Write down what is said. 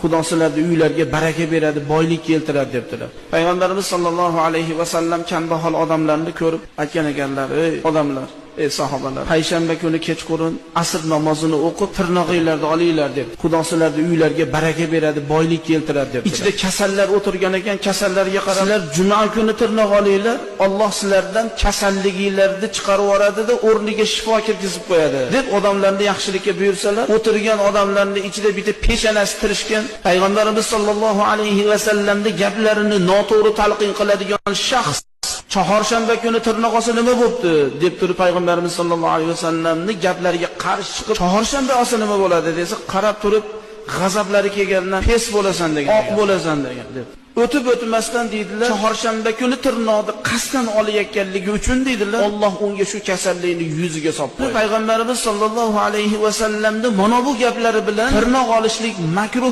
Xudo sizlarni uylarga baraka beradi, boylik keltiradi debdilar. Payg'ambarimiz sollallohu alayhi va sallam kambag'al odamlarni ko'rib aytgan ekanlar: "Ey odamlar, ey sahobalar, payshanba kuni kechqurun asr namozini o'qib tirnog'inglarni olinglar" deb. Xudo sizlarni uylarga baraka beradi, boylik keltiradi deb. Ichida kasallar o'tirgan ekan, kasallarga qarab, sizlar juma kuni tirnoq olinglar, Alloh sizlardan kasalliginglarni chiqarib yuboradi-da, o'rniga shifo kirgizib qo'yadi deb odamlarni yaxshilikka buyursalar, o'tirgan odamlarning ichida bitta peshanasi tirishgan Payg'ambarimiz sollallohu alayhi va sallamning gaplarini noto'g'ri talqin qiladigan shaxs chorshanba kuni tirnoq olsa nima bo'pti deb turib Payg'ambarimiz sollallohu alayhi vasallamning gaplariga qarshi chiqib, chorshanba olsa nima bo'ladi desa, qarab turib g'azablari kelgandan pes bo'lasan degan, oq bo'lasan degan deb. O'tib o'tmasdan deydilar, chorshanba kuni tirnoqni qasddan olayotganligi uchun deydilar, Alloh unga shu kasallikni yuziga solib qo'ydi. Payg'ambarimiz sollallohu alayhi vasallamning mana bu gaplari bilan tirnoq olishlik makruh